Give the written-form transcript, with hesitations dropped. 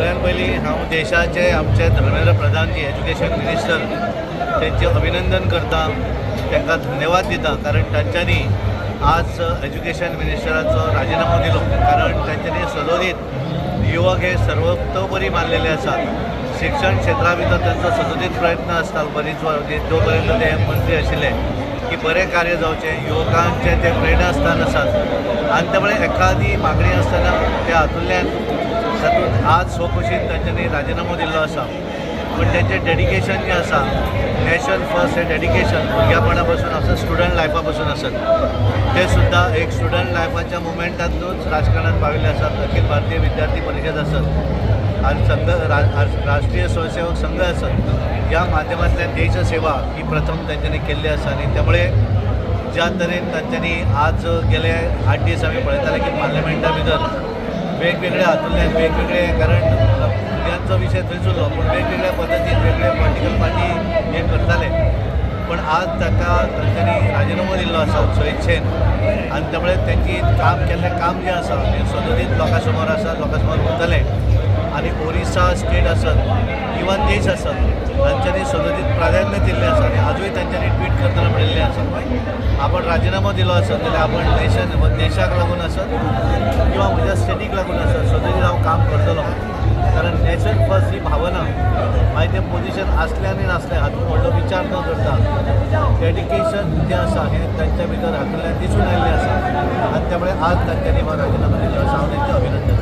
सगळ्यात पयलीं हांव देशाचे आमचे धर्मेंद्र प्रधान जी एज्युकेशन मिनिस्टर तेंचें अभिनंदन करता, तांकां धन्यवाद दिता, कारण तांच्यांनी आज एज्युकेशन मिनिस्टराचो राजिनामो दिलो. कारण तांच्यांनी सदोदीत युवक हे सर्वतोपरी मानलेले आसात. शिक्षण क्षेत्रा भितर तांचो सदोदीत प्रयत्न आसता बरीच जो पर्यंत ते मंत्री आशिल्ले की बरें कार्य जावचें, युवकांचें ते प्रेरणास्थान आसात आनी त्यामुळे एखादी मागणी आसतना त्या हातूंतल्यान तातूंत आज स्वखुशीन तांच्यांनी राजिनामो दिल्लो आसा. पूण तेंचें डेडिकेशन जें आसा नॅशन फर्स्ट हें डेडिकेशन भुरग्यापणा पासून आसत, स्टुडंट लायफा पासून आसत, ते सुद्दां एक स्टुडंट लायफाच्या मुवमेंटांतूच राजकारणात पाविल्ले आसात. अखिल भारतीय विद्यार्थी परिशद आसत आनी संघ राष्ट्रीय स्वयंसेवक संघ आसत, ह्या माध्यमांतल्यान देश सेवा ही प्रथम तांच्यांनी केल्ली आसा. आनी त्यामुळे ज्या तरेन तांच्यांनी आज गेले 8 दीस आमी पळयताले की पार्लमेंटा भितर वेगवेगळ्या हातूंतल्यान वेगवेगळे, कारण भुरग्यांचो विशय थंयच उरलो, पूण वेगवेगळ्या पद्दतीन वेगवेगळे पॉलिटिकल पार्टी हे करताले, पण आज ताका तांच्यांनी राजिनामो दिल्लो आसा स्वेच्छेन आनी त्यामुळे तेंची काम केल्लें काम जें आसा हें सदोदीत लोकां समोर आसा, लोकां समोर उरतलें. आनी ओरिसा स्टेट आसत इवन देश आसत तांच्यांनी सदोदीत प्राधान्य दिल्लें आसा आनी आजूय तांच्यांनी ट्वीट करतना म्हणिल्लें आसा, आपण राजिनामो दिलो आसत जाल्यार आपण नेशन देशाक लागून आसत किंवा म्हज्या स्टेटीक लागून आसत सदोदीत हांव काम करतलो. कारण नॅशन फर्स्ट ही भावना मागीर तें पोजिशन आसलें आनी नासलें हातूंत व्हडलो विचार न करता डेडिकेशन जें आसा हें तांच्या भितर हातूंतल्यान दिसून आयिल्लें आसा आनी त्यामुळे आज तांच्यांनी हो राजिनामो दिल्लो आसा. हांव तेंचें अभिनंदन.